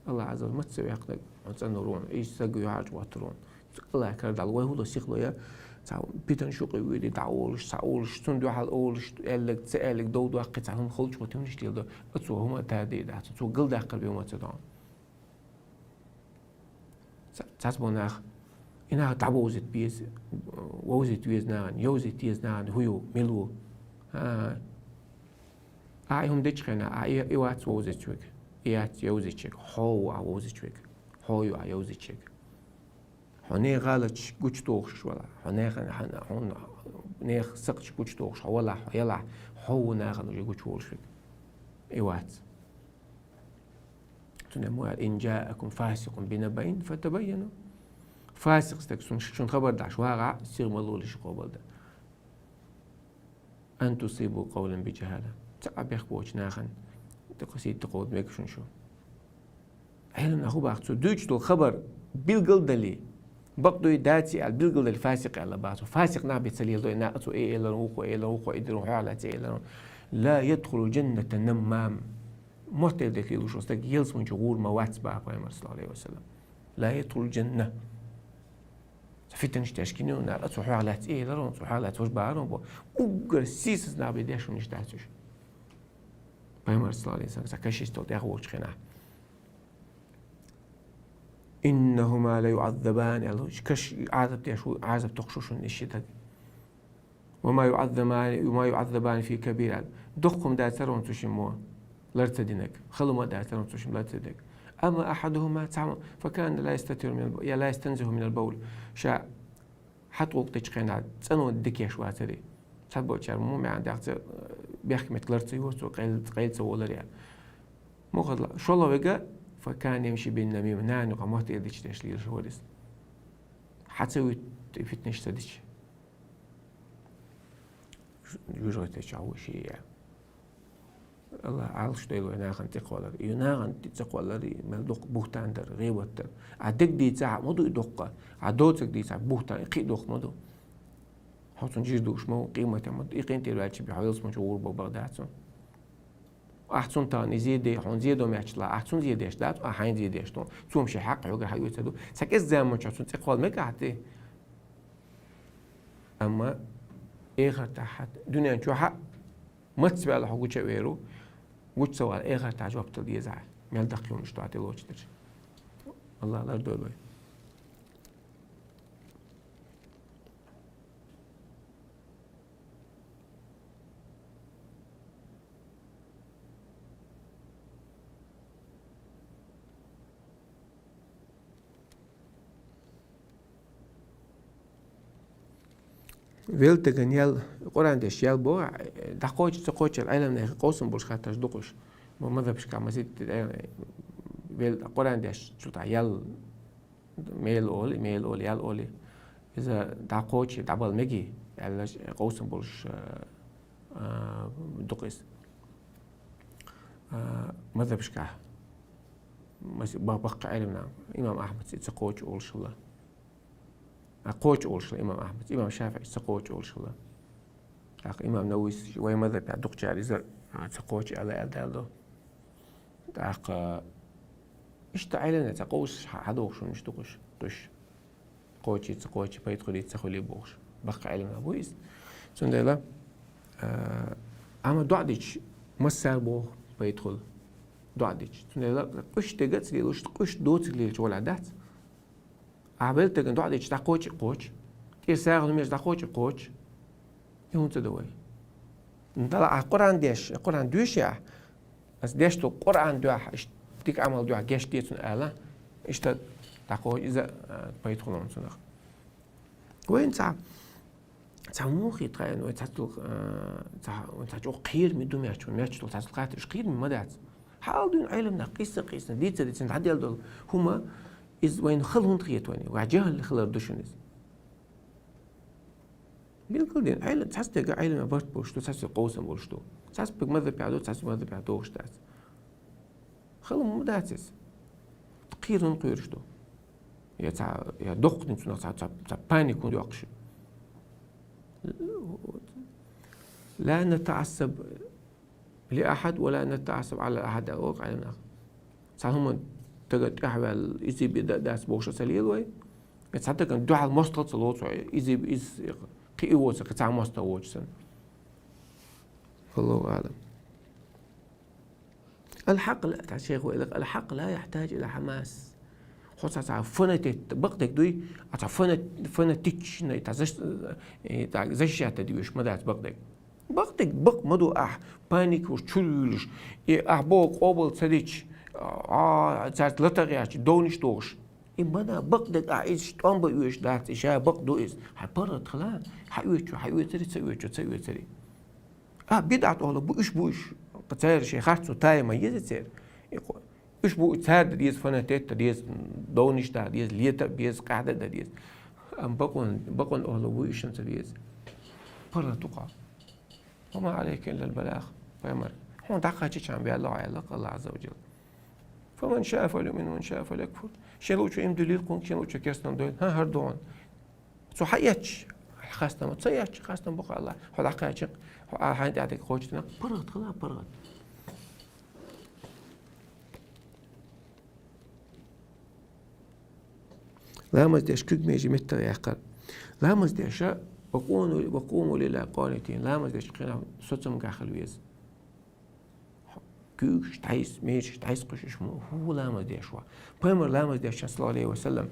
АллахӀ Ӏазза ва Джалла маца ваьккхинарг хьуна цӀанвур ву, иза сага юьхьӀаьржа гӀоттур ву. ЦӀаккха а карадала вай хӀума сиха ло я, цхьа питана шуьйра вуьйди дӀаволуш, схьаволуш, цунна дуьхьал олуш, аьлларг, ца аьлларг, дов доккхий, цхьа хӀума халчу гӀо тимнаш леладо, а цо хӀума а тадийр дац, цо галдаккхар бен ма ца догӀу. Ца-, цхьацца бо нах, и нах дӀабовзийта беза, вовзийта веза нахана, йовзийта еза нахана, хӀун ю, мила ву. А, а, и хӀума дечу хенахь, а, и, и вац вовзийта верг, и яц йовзийта верг, хьо ву а вовзийта верг, хьо ю а йовзийта верг. Хьо нехан гӀалаташ гучудохуш валахь, хьо нехан, хьан-, хьуна нехан сакхташ гучудохуш хьо валахь, хьо ялахь, хьо ву нахана уже гучуволуш верг. И вац. Цундела ма аьлла: «Ин джаакум фасикъун бинабаин фатабайяну». Фасикъ стаг шуна, шуна хабар даш вагӀахь, сиха ма лолаш къобалдан. «Ан тусибу къавман бижахӀала». Цхьа а бехк боцучу нахана тӀекхосийта кховда мега шуна шу. Ӏеламнаха хӀун боху цо? Дуьйцуш долу хабар билгал а далий, бакъ дуй, даций аьлла, билгал а далий, фасикъ аьлла боху цо. Фасикъ нах бен ца леладо и нах, цо и элира, вукхо элира, вукхо и дира, хьоьхьа лаьцна и элира. «Ла ядхулул джанната наммам». Мотт эр дерг лелош волу стаг ялсамани чу гӀур ма вац боху пайхамара, саллаллаху Ӏалайхи ва саллам. «Ла ядхулул джанна». Цхьа фитнаш деш гина ю, нах, цо хьоьхьа лаьцна и элира, цо хьоьхьа лаьцна важа бахара бо. Уггар сийсаз нах бен деш хӀуманаш дац уьш. Пайхамар, саллаллаху Ӏалайхи ва саллам, цхьа кашиш долу тӀехволчу хенахь. «Иннахума ла юӀаззабани», аьлла, уьш каш Ӏазап деш ву, Ӏазап токхуш ву шуна и ши даг. «Ва ма юӀаззабани, ва ма юӀаззабани фи кабир», аьлла. Доккха хӀума дацара цу шиммо лар ца динарг, хала хӀума дацара цу шиммо лар ца динарг. «Амма ахьадухума», цхьамма, «факана ла ястатиру минал б-, я ла ястанзиху минал бавл». Ша хьатӀа гӀуллакх дечу хенахь цӀано дикеш вацара. Цхьаболчара ма маьӀна дехца, э, бехк меттиг лар ца йора цо, къел-, къел ца волара аьлла. Мухадла, шолгӀа верг, «факана ямши бин намима», нана юкъа мотт эр дича деш лелаш вара иза. Хьан ца вуьту и фитнаш ца дича? ЮжгӀатечохь ву шен я. АллахӀ Ӏалаш дойла вай нахана тӀекхоллар. И нахана тӀе ца кхоллар, и мел доккха бухтан дар, гӀийбат дар. Ахь дерг дийцахь а ма ду и доккха, ахь доцург дийцахь, бухтан, и кхин а доккха ма ду. Хьо цунна жир дууш ма ву, къематехь ма ду. И къинтӀера ваьлча бен хьо ялсамани чу гӀур бан бакъ дац цунна. Ахь цунна тахана и зе де, хьуна зе до моьттуш лахь, ахь цунна зе деш дац, ахь хьайна зе деш ду. Цо-м шен хьакъ хьоьгара хьаоьцур ду. Цхьа кӀеззиг заманчохь цунна цӀе кхолла мега ахь те? Амма эхартахь, дуьнен чохь а, маца ваьлла хьо гуча а вер ву, гуча ца вала, эхартахь жоп дала деза хьан, мел даккхий хӀуманаш ду хьан тӀе лоцуш дерш. АллахӀ лардойла вай. Велла стагана ял, Къуръан деш ял боху, дӀакхочуш ца кхочуш Ӏеламнехан къовсам болуш хаттарш ду-кх уьш. Ма мазхабашкахь масийтта, э, велла Къуръан деш чу тӀехь ял мел олий, мел олий, ял олий. Иза дӀакхочий, дӀабала мегий, аьлла, къовсам болуш, э, а, ду-кх иза. А, мазхабашкахь. мас-, ба-, баккха Ӏелам нах. Имам Ахьмад ца кхочу олуш хилла. А кхочу олуш хилла имам Ахьмад. Имам ШафиӀи ца кхочу олуш хилла. ТӀаккха имам Нававис вай мазхӀабехь дукхачара иза, а, ца кхочу аьлла, аьлла далдо. ТӀаккха иштта Ӏелам нах ца кхочуш хьа-, хьадогӀуш хӀуманаш ду кхуш, кхуш. Кхочий, ца кхочий, пайда хуьлий, ца хуьлий бохуш. Баккха Ӏелам нах бу иза. Цундела, а, амма доӀа дича, массара боху пайда хуьлу. ДоӀа дича. Цундела къуьш дерг а ца лелош, къуьш доцург лелаш валахь дац. Ахьа велла стагана доӀа дича дӀакхочий, кхочу. ТӀера сагӀина хӀума еш дӀакхочий, кхочу. И хӀунда ца до вай? Дала ахь Къуръан деш, Къуръан доьший ахь? Ас деш ду Къуръан дуьхьа, иштта дика Ӏамал дуьхьа гечдо цунна ала, иштта дӀакхочу иза, а, пайда хуьлу цунах. Вайна цхьа, цхьа муха хета хаьий вай цхьаццул, а, цхьа, вайн цхьа чӀогӀа кхераме ду моьттуш, моьттуш долу цхьаццул хаттарш кхераме ма дац. Хьалха дуьйна Ӏелам нах къийса-къийсина, дийца-дийцина дӀаделла долу хӀума, иза вайна хала хӀунда хета вайна? Вай жахӀал хилар ду шуна иза. Билггал дина, Ӏелам, цхьацца стеган Ӏелам барт болуш ду, цхьацца къовсам болуш ду. Цхьацца пиг маза пехь ду, цхьацца маза пехь догӀуш дац. Хала ма дац иза. Кхерам кхоьруш ду. Я цхьа, я доккха дина цунах цхьа, цхьа, цхьа паник хӀунда йоккхуш ю? لا نتعصب لأحد ولا نتعصب على أحد, аьлла Ӏелам наха. Цхьа хӀума стагана тӀехь ваьлла, иза бен дан дац бохуш а ца лела вай. Я цхьа стагана дуьхьал мостагӀа ца лоцу вай, иза, иза кхин и воцу, кхин цхьа мостагӀа воцуш санна. والله أعلم. الحق لا, тӀаккха шайх вай, الحق لا يحتاج إلى حماس. Хьо цхьа, цхьа фанатет, бакъдерг дуй, а цхьа фанат-, фанатичный, цхьа защ-, э, так, защищать деш ма дац бакъдерг. Бакъдерг бакъ ма ду ахь, паник вуш, чуьра вуьйлуш, и ахь боху къобал ца дича, а, цаьрца латагӀ яьлча, довнаш дохуш. И ма да, бакъдерг ахь иза тӀом бан оьшуш дац, и ша бакъ ду иза. Хьан паргӀат хила, хьан оьцу, хьан оьцури, ца оьцу, ца оьцури. А, бидӀат олу бу, уьш бу уьш. Церан шайн харцо тайма еза церан. И кхо-, уьш бу, цара дан деза, фанатет дан деза, довнаш дан деза, лета а беза, къаьхьа дан деза. Амма бакъон, бакъон олу бу уьш ца деза. ПаргӀат ду кхо. وما عليك إلا البلاغ. Пайхамар, хьуна дӀакхаччалц бен ло аьлла Аллах Азза ва Джалла. فمن شاء فليؤمن ومن شاء فليكفر. Шен луучо иман дуьллийла кхунга, шен луучо керстанна дойла. ХӀан, хӀара ду хьуна. Цо хьаэцча, хастам, ца эцча, хастам бу-кх Аллах. Хьо дӀакхаьчча, хьо а хьайна тӀехь дерг кхочушдина, паргӀат хила, паргӀат. Ламаз деш куьг меже меттах яккхар. Ламаз деша, وقوموا، وقوموا لله قانتين. Ламаз деш кхинах соцамгахь хила веза. Куьйгаш дӀайса, межаш дӀайса кхуьш, уьш ма хӀу ламаз деш ван. Пайхамар ламаз деш, саллаллаху алейхи ва саллям.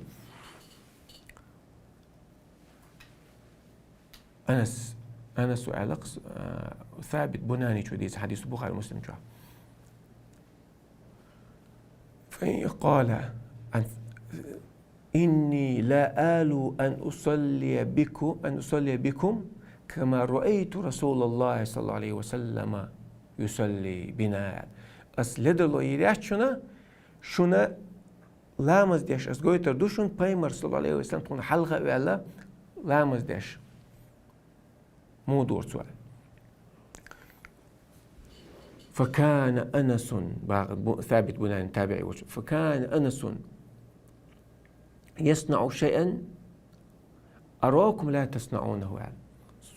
Анас, Анас ву аьлла-кх, а, Сабит Бунани чу дийца хьадис Бухари, Муслим чу. فإن قال: إني لا آلو أن أصلي بكم، أن أصلي بكم كما رأيت رسول الله صلى الله عليه وسلم يصلي بنا. Ас ледарло йийр яц шуна, шуна ламаз деш ас гойтур ду шуна, пайхамар, саллаллаху алейхи ва саллям, тхуна хьалха а ваьлла, ламаз деш. Муха дора цо аьлла. فكان أنس, бакъ-, Бу-, Сабит Бунани табиӀи волчу. فكان أنس يصنع شيئا أراكم لا تصنعونه аьлла.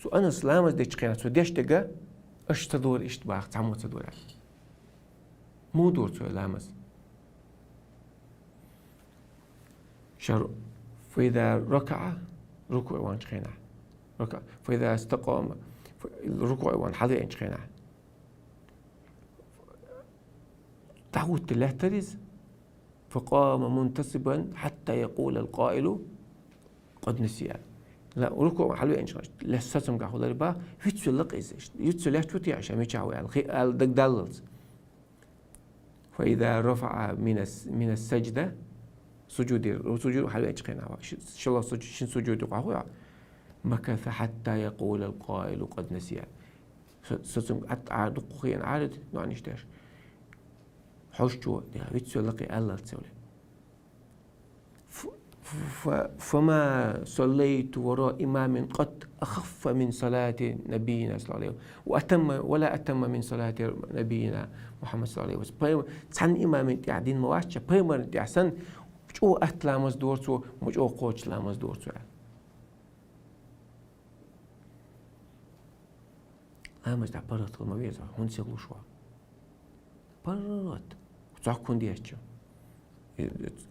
Цу Анас ламаз дечу хенахь цо деш дерг аша ца дора иштта, бакъ-, цхьаммо ца дора аьлла. Муха дора цо ламаз? Шар, فإذا ركع, рукуӀ ванчу хенахь. ركع. فإذا استقام, рукуӀ ван хьалаеанчу хенахь. ДӀахӀутту лаьттара иза. فقام منتصبا حتى يقول القائل قد نسي. Ла, рукуӀ ван хьалаеанчу хенахь, лаьцна сацамгахь хилар бах, вицвелла-кх иза. Вицвелла лаьтташ ву те аша, мичахь ву аьлла, хи-, аьлла дагадаллалц. فإذا رفع من الس-، من السجدة, сужуде, сужуде хьалаеанчу хенахь, ши-, шолгӀа сужу-, шин сужуде къахьо, مكث حتى يقول القائل قد نسي. Са-, сацам-, атта Ӏара дуккха хиъна Ӏара, ноьӀанаш деш. Хьожучо, я, вицвелла-кх и аьллалц цевле. Ф-, ف-، فما صليت وراء إمام قط أخف من صلاة نبينا صلى الله عليه وسلم، وأتم، ولا أتم من صلاة نبينا محمد صلى الله عليه وسلم. Пайм-, цхьан имамин тӀехь дина ма вац, пайхамарна тӀехь санна, чӀогӀа атта ламаз дора цо, ма чӀогӀа кхочуш ламаз дора цо аьлла. Ламаз тӀехь паргӀат хила ма веза, хӀунда сиха луш ву? ПаргӀат. Цхьа хӀунда ечча?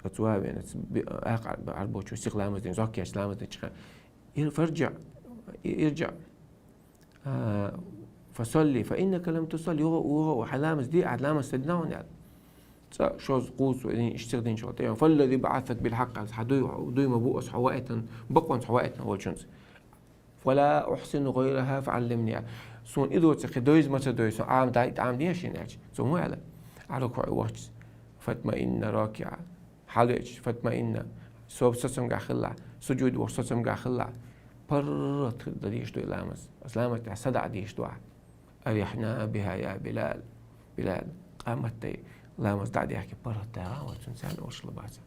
Оцу вавен, оцу би-, акъ-, арбочу сиха ламаз дин, зоккеш ламаз дин чха. Ир-, фарджа, и-, ирджа. А, фасалли, фа иннака лам тусалли, югъа, югъа, хьа ламаз ди, а ламаз ца дина хьуна ял. Цхьа, шозза, кхузза, дин, иш сиха дин чула. Тайон, фаллази баъасака бил хьакъ, хьа дуй, дуй ма бу ас хьо ваэтан, бакъонца хьо ваэтан волчунца. Фала ухсину гъайраха фаӀаллимни. Суна и доций кхин дойза ма ца дой, со Ӏама дай, Ӏама деш шин аьлча. Цо мух аьлла? Ӏа рукуӀе вахча. Фатмаинна ракиӀа. Хьалвеча, фатмаинна. Со сацамга хилла. Суджуд вахча сацамга хилла. ПаргӀат дан деш ду ламаз. Ас ламаз тӀехь садаӀа деш ду. Арихьна биха я Билал. Билал. Къамат дай. Ламаз дӀа дехке паргӀат дай гӀан вацун царна оршла баца.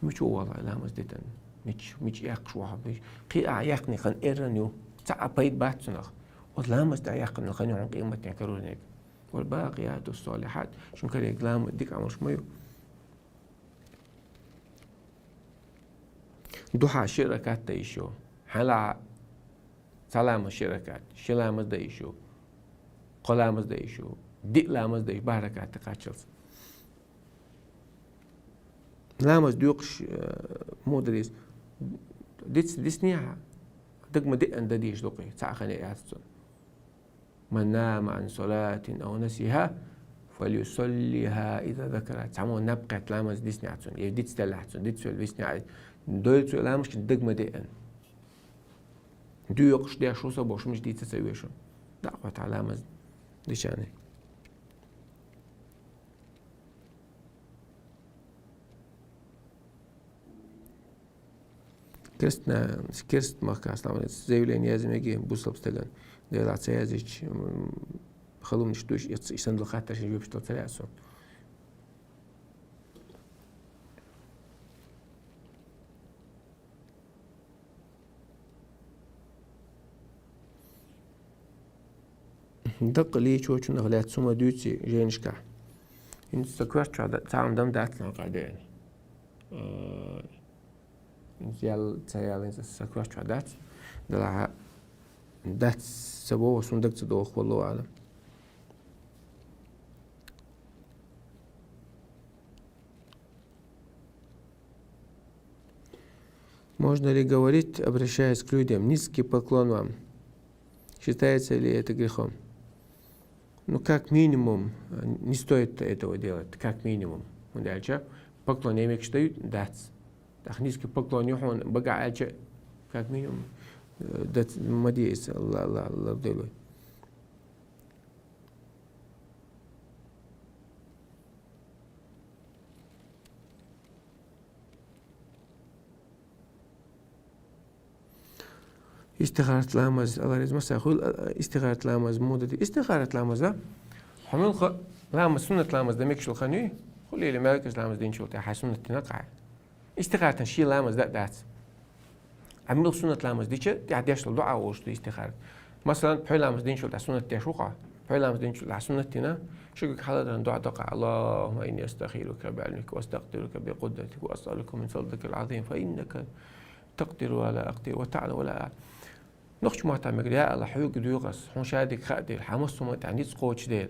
Мича вала ламаз дитан? Мич-, мича эккхаш ваха? Мич-, кхин а яьккхина хан эрран ю. Цхьа а пайда бац цунах. Оцу ламаз тӀехь яьккхина хан ю хьуна къематден карорниг. Вал бакъияту салихьат. Шун карег ламаз дика Ӏамалш ма ю. Духьа ши ракат дан йиш ю. Хьалха цхьа ламаз ши ракат. Ши ламаз дан йиш ю. Кхо ламаз дан йиш ю. Диъ ламаз дан йиш, бархӀ ракат кхаччалц. Ламаз доькъуш, э, муха дар иза? Диц-, диснехьа, дага ма диъан дан дезаш ду-кх, цхьа а хан яц цунна. Ман нама Ӏан салатин ав насиха, фалюсаллиха иза закара. Цхьаммо наб кхетта ламаз диснехь цунна, е диц деллехь цунна, диц велла виснехь, дойла цо ламаз, шен дага ма диъан. Доькъуш деш ву со бохуш, мича дийца ца вешан. ДӀакъойтахь ламаз дичане. Керст на-, керст махкахь славный заявление яза меге бусалба стаган. Делахь ца язйича, м, халонаш душ, и ц-, и санна хаттаршна жоьпаш дала ца лаьа со. Дакъа лийчочунах лаьцна хӀума дуьйций жайнашкахь? ХӀинца сан коьрта чохь да-, цхьа хӀума дам дац нах къа дена. Э, хӀинца ял-, ца ял, хӀинца сан коьрта чохь дац. Делахь дац ца боху, суна дага ца доху, валлаху аълам. Можно ли говорить, обращаясь к людям: «Низкий поклон вам»? Считается ли это грехом? Ну, как минимум, э, не стоит этого делать, как минимум. ХӀунда аьлча поклон йемекаш дают дац. ТӀаккха низкий поклон ю хьуна бага аьлча, как минимум, э, дац, ма де иза, ла-, ла-, ла-, делой. Истихарат ламаз, Аллах реза масса хуьлу, а, а, истихарат ламаз муха ду? Истихарат ламаз, а? Хьо муьлхха ламаз, суннат ламаз дан мегаш йолу хан юй? Хьо лели мелкаш ламаз динчул тӀаьхьа суннат дина кхаьа. Истихаратан шен ламаз дан а дац. Амма муьлхха суннат ламаз дича, тӀаьхьа деш долу дуӀа олуш ду истихарат. Масалан, пхьой ламаз динчул тӀаьхьа суннат деш ву хьо. Пхьой ламаз динчул тӀаьхьа суннат дина, шуьгага хьаладаран дуӀа доккха: «Аллахумма инни астахирука биӀилмика ва астакъдирука бикъудратика ва асъалука мин фадликал азим, фа иннака такъдиру ва ла акъдиру ва таъламу ва ла аъламу». Нохчийн маттахь мегар: «Я АллахӀ, хьоьга доьху ас, хьуна шадерг хаа дела, хьан массо а хӀуманна тӀехь ницкъ кхочу дела.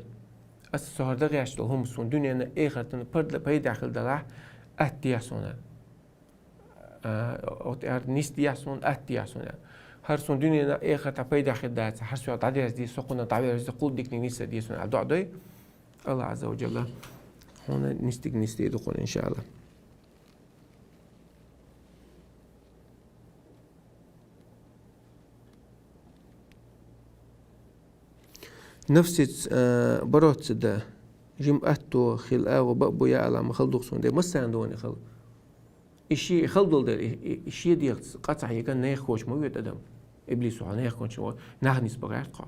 Ас со хӀара дан гӀерташ долу хӀума суна дуьненна, эхартана парда-, пайда хила далахь, атта дехьа суна». А, оцу аьрда нисдехьа суна, атта дехьа суна. ХӀара суна дуьненна, эхартахь пайда хир дац, хӀара соьга дӀадерзаде, со кхунна дӀаверзаде, кхул диканиг нисдерзаде суна аьлла дуӀа дой. Аллах Азза ва Джалла хьуна нисдиг нисдийр ду кхунна, иншаАллах. Нафсица, а, бороться дан, жима атто хила агӀо баа бу, я АллахӀ, ма хала дукха суна де, массарна дуьне хала. И шен, и хала долу дела, и, и, и шен дегӀаца къа ца хьегна нехан коча ма вета адам. Иблисо хьо нехан коча ву, нах нисбан гӀерта хьо.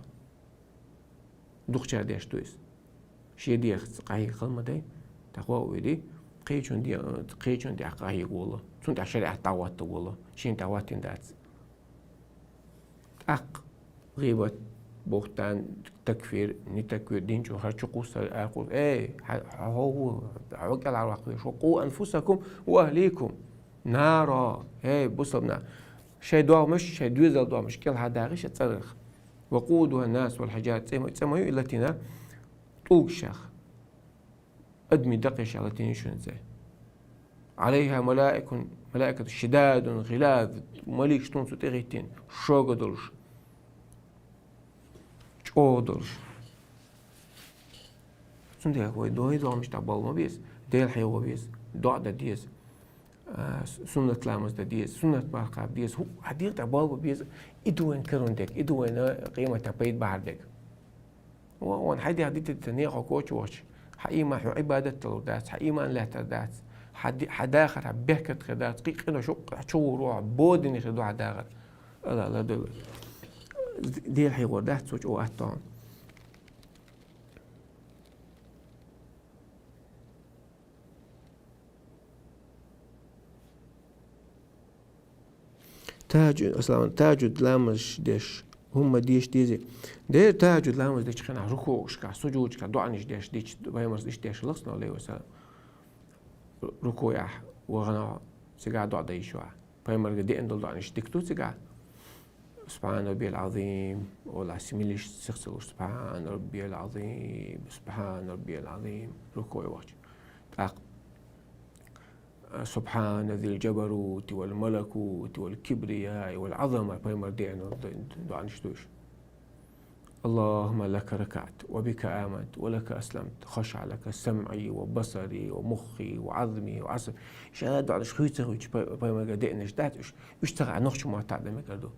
Дукхачара деш ду иза. Шен дегӀаца къа хьегна хала ма дай, тӀаккха ваха вуьйди. Кхечун де-, кхечун тӀехь къахьийга волу, цунна тӀехь шариӀат дӀахӀоттаг волу, шен тӀехь хӀоттийна дац. ТӀаккха гӀийбат, бухтан, такфир, не такфир, дин чу хӀара чу кхуссар, ара кхуссар. Эй, хьо, хьо, хьо ву, хьо кӀелхьарваккха веш ву. «Къу анфусакум ва ахликум наро». Эй, бусалба нах, шайн догӀмаш, шайн доьзал догӀмаш кӀелхьардагӀа ша цӀарах. «Ва къудуха нас вал хьиджара», цӀе ма, цӀе ма ю и латийна, тӀулгашах. Адамийн дакъех латийна ю шуна цӀе. «Ӏалайха малаикун, малаикатун шидадун гъилаз», маликаш ду цу тӀе хӀиттийна, шога долуш, чӀогӀа долуш. Цундела вай догӀмаш дӀабала ма беза, Дела хьехо веза, доӀа дан деза, а, суннат ламаз дан деза, суннат марха кхаба деза. ХӀу, хьан дегӀ дӀабала ма беза, и ду вайн карон дерг, и ду вайна къематан пайда бахьар дерг. Ва, ван хьайн дегӀ дита-дита нехан коча вахча, хьан ийман, хьо Ӏибадат далур дац, хьан ийман лаьттар дац, хьан ди-, хьан дахар, хьан бехкат хир дац, кхин къинош чугӀур ву, хьан бодане хир ду хьан дахар. Ала, ала, ала. Дела хьехор дац, цо чӀогӀа атта хьуна. ТахӀаджуд, ассаламу, тахӀаджуд ламазаш деш, хӀумма деша дезий? Дера тахӀаджуд ламаз дечу хенахь рукуъашкахь, суджудашкахь доӀанаш деш, дича, Пайхамарс иштта деш хилла, саллаллаху Ӏалайхи ва саллам. Рукуъехь вахана, цигахь доӀа дан йиш ю ахь. Пайхамарга деана долу доӀанаш дика ду цигахь. «Субхьана раббиял Ӏазим», ола, симилиш сих ца луш, «Субхьана раббиял Ӏазим, субхьана раббиял Ӏазим», рукуъе вахча. ТӀаккха «Субхьана зил джабарути вал малакути вал кибрияи вал Ӏазама», пайхамар деана доӀанаш ду уьш. «Аллахумма лака ракаъту ва бика аманту ва лака асламту, хашаъа лака самъи ва басари ва муххи ва Ӏазми ва Ӏасаби». Ша доӀанаш хуьйцу ца хуьйцу пай-, пайхамарга деанаш дац уьш, уьш ца хаьа нохчийн мотт а дан мегар ду.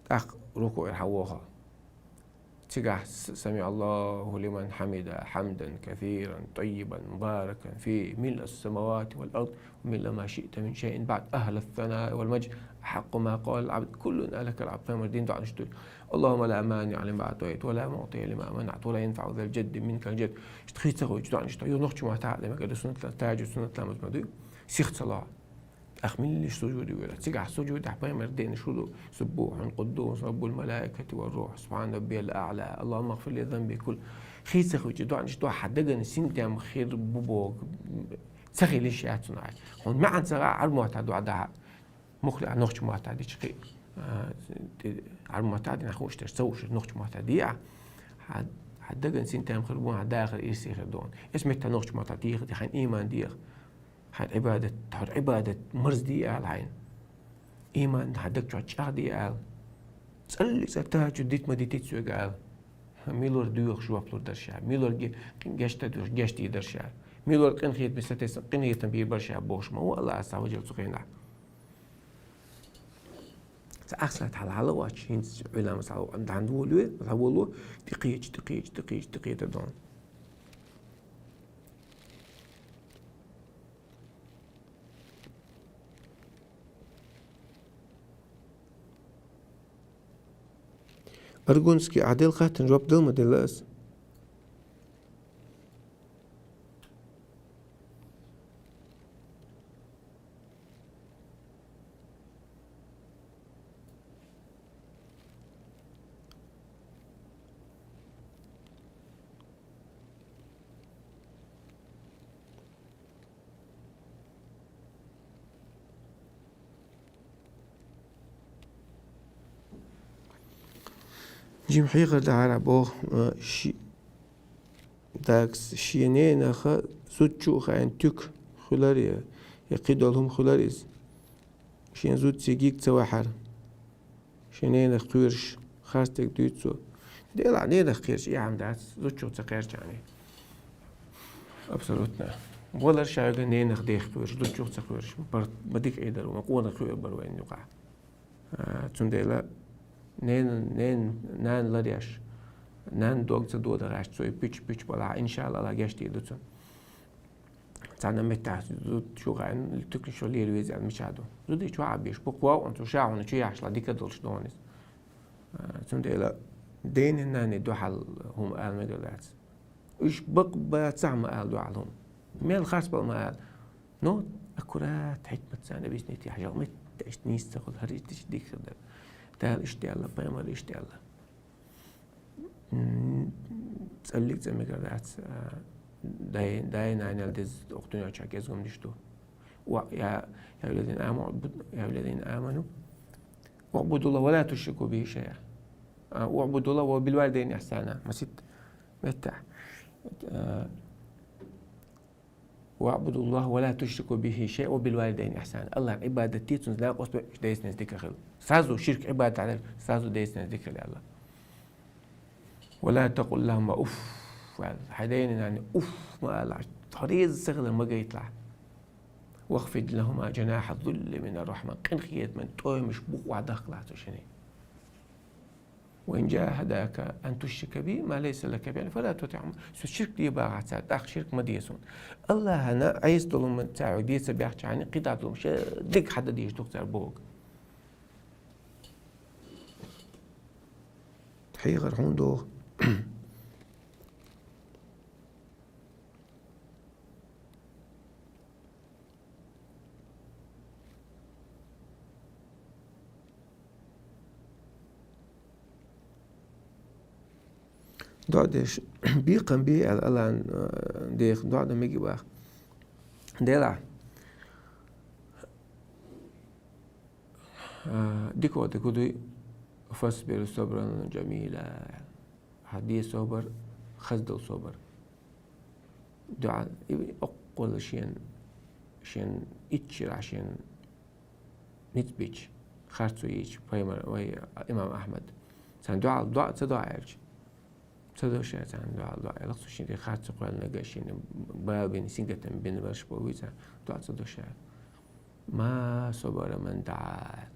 ТӀаккха рукуъера хьан воху. Цигахь с-, «Самиъаллаху лиман хьамида, хьамдан касиран, тӀаййибан, мубаракан фихӀ, милъа ас-самавати вал ард, ва милъа ма шиъта мин шайъин баӀд, ахӀлас санаи вал мажд, ахьакъу ма къалал Ӏабд, куллуна лакал Ӏабд», пайхамар деана доӀанаш ду. «Аллахумма ла маниъа лима аӀтайта, ва ла муӀтия лима манаӀта, ва ла янфаӀу зал джадди минкал джадд». Иштта хуьйцу ца хуьйцу доӀанаш ду. Юха нохчийн мотт а дан мегар ду, суннат ла-, тахӀаджуд суннат ламаз ма дуй, сих ца лохьу. ТӀаккха милла суджуде вуьйр. Цигахь суджудехь пайхамар деанаш хӀун ду? «Суббухьун къуддусун раббул малаикати ва рухь, субхьана раббиял аӀла, Аллахумма гӀфир ли занби куллахӀ». Хуьйцу ца хуьйцу доӀанаш ду, хьан дагана синтем хир бу боху ца хилийта яц цунах. Хьуна маьӀна ца хаьа, Ӏарбойн мотт а доӀа дахьа. Муххале а нохчийн мотт а дича кхин, а, тӀе-, Ӏарбойн мотт а дина хууш дерш ца хууш, нохчийн мотт а де а. Хьан, хьан дагана синтем хир бу, хьан дахар ирсе хир ду. Эс меттехь нохчийн мотт а деха, хьайн ийман деха. Хьайн Ӏибадат, хьайн Ӏибадат марзде ала хьайна. Ийман хьан даг чохь чӀагӀде ала. ЦӀалли цӀа тахӀаджуд дита ма дитий соьга ала. Милор доьхуш жоп лур дара ша, милор ге-, гечдан доьхуш гечдийр дара ша, милор къинхетаме сатесна къинхетам бийр бара ша бохуш ма ву Аллах Ӏазза ва Джалла цу хенахь. Цхьа ахсат хьала, хьала вац, хӀинца Ӏуьйламас хьала, дӀа волаве, хьаволаве, тӀекхеча, тӀекхеча, тӀекхеча, тӀекхета дон. Аргунский, ахь делла хаттарна жоп дала ма делла аса. Жима хьехар дахьара боху, а, ши-, дагс, шен ненаха зудчу а хаийна туька хуьлар я, я кхидолу хӀума хуьлар иза. Шен зудчуьнца гиг ца вахьара. Шен ненах кхоьруш, харцдерг дуьйцу цо. Делахь ненах кхерча, и хӀума дац, зудчух ца кхерчахьана. Абсолютно. Валар шайга ненах дех кхоьруш, зудчух ца кхоьруш. Бар-, ма дика Ӏе дара, ма къонах кхоьрур бара вайн юкъахь. А, цундела ненан, ненан, нана ларъеш, нанна дог ца додагӀеш, цо и пуьч-пуьч балахь, иншалла, Алла гечдийр ду цунна. Цхьана меттехь зуда чу хаийна, туьканаш чу лела веза аьлла мичахь ду? Зуда чохь а беш, бу кхоъ ван цо ша хьуна чу яхьашла дика долуш догӀун иза. А, цундела дена, нанна дуьхьал хӀума ала мегар дац. Уьш бакъ бацахь ма ала дуьхьал хӀума. Мел харц бала ма ала. Но аккурат хьикматца объяснить яхь, жал меттаьш нийса ца хуьлу, хӀара иштта дика хир дара. Дала иштта аьлла, пайхамара иштта аьлла. М, цӀаллиг цӀа мегар дац, а, дай, дай нанел деза оха дуьнен чохь кӀезгам диш ду. Ва, я, я الذين آمنوا اعبدوا، يا الذين آمنوا اعبدوا الله ولا تشركوا به شيئا. А, اعبدوا الله وبالوالدين إحسانا. Масит меттахь. А, واعبدوا الله ولا تشركوا به شيئا وبالوالدين إحسانا. Аллахьна Ӏибадат де, цуьнца накъост бен, дайца-нанца дика хила. Сразу ширк Ӏибадат хьадар, сразу дайца-нанца дика хила аьлла. ولا تقل لهما أف аьлла. Хьайн дайна-нанна уф ма алахь. Тхо реза ца хилар ма гайталахь. واخفض لهما جناح الذل من الرحمة. Къинхетаман тӀоьмаш букъ вахьдахкалахь цу шинна. وإن جاهداك أن تشرك بي ما ليس لك به علم فلا تطعهما. Со ширк де бахахь цара, тӀаккха ширк ма де суна. Аллахьана Ӏеса долу хӀума цара хьоьга де ца баьхча, кхидӀа долу хӀума ша дика хьадан дезаш ду-кх цара боху. Хьехар хьуна доху. ДоӀа деш, бекхам бе аьлла, Аллахьан, а, деха доӀа дан мега боху. Делахь, а, дика ватта гу дуй, فاصبر صبرا جميلا. Хьан де собар, хаза долу собар. ДоӀа, и, оккхул шен, шен иччира, шен ницкъ бича, харцо йича, пайхамар вай имам Ахьмад. Царна доӀа, доӀа ца до аьлча. Ца до ша царна доӀа, доӀа. Элах цу шен тӀе харцо кхоьллинарг, шен бала бина, сингаттам бина берш бовлуй царна, доӀа ца до ша. ما صبر من دعا.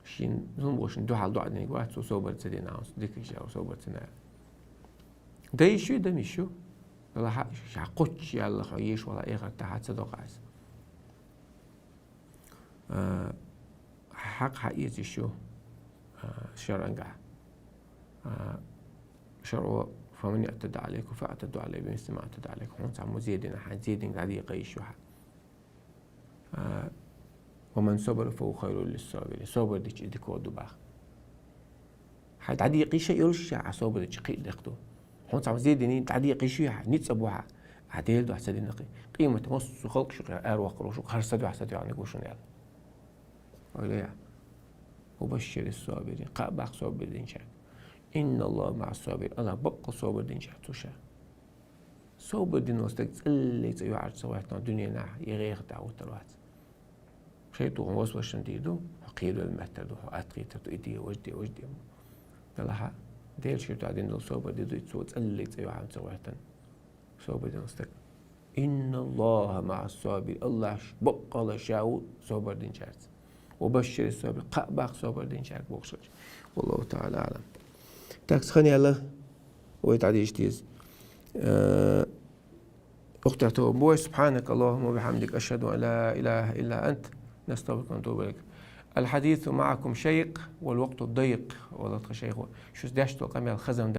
Шен зулам боху шен дуьхьал доӀа динарг вац, цо собар ца дина, цо дика иштта собар ца дина. Дан йиш ю, дан йиш ю. Вала хьан, ша кхоччу ялла хьо еш вала эхартахь ца докъа аса. А, хьакъ хьан эца йиш ю, а, шарӀангахь. А, шарӀо: فمن اعتدى عليكم فاعتدوا عليه بمثل ما اعتدى عليكم. Хьуна цхьаммо зе дина, хьан зе динарг дӀадекъа йиш ю хьан. А, ومن صبر فهو خير للصابرين. Собар дича и дика ду боху. Хьан дӀадекъа йиш а йолуш, ша хьан собар дича кхин а дика ду. Хьуна цхьаммо зе дина, дӀадекъа йиш ю хьан, ницкъ а бу хьан. А Делан дуьхьа ца динарг. Къематан массо а халкъ шу кхин араваккхар ву, шу хӀара са дуьхьа, са дуьхьа динарг ву шуна аьлла. Ойла яхь. وبشر الصابرين. Кхаъ баккха собар динчаьрга. إن الله مع الصابرين. Аллах баккъал собар динчаьрга цу ша. Собар дина волу стаг цӀаллиг цӀа юьхьӀаьржа ца гӀоьттина дуьненахь, я гӀехатахь хӀуттур вац. ШайтӀа хьуна васвасаш дийр ду, хьо кхеравелла меттар ду, хьо атта хийтар ду, и де, важа де, важа де. Делахь, Делан шен дуьхьа дина долу собар де дуй, цо цӀаллиг цӀа юьхьӀаьржа ца гӀоьттина. Собар дина волу стаг. إن الله مع الصابرين. Аллах баккъалла ша ву собар динчаьрца. وبشر الصابرين. Кхаъ баккха собар динчаьрга бохуш хилча. والله تعالى أعلم. Так, сан хӀун аьлла, вай дӀадийша деза. Э, Ухтахь, бой: سبحانك اللهم وبحمدك، أشهد أن لا إله إلا أنت، نستغفرك ونتوب إليك. الحديث معكم شيق والوقت ضيق. Валлахь, тхан шайх, шуьца деш долу къамел хазам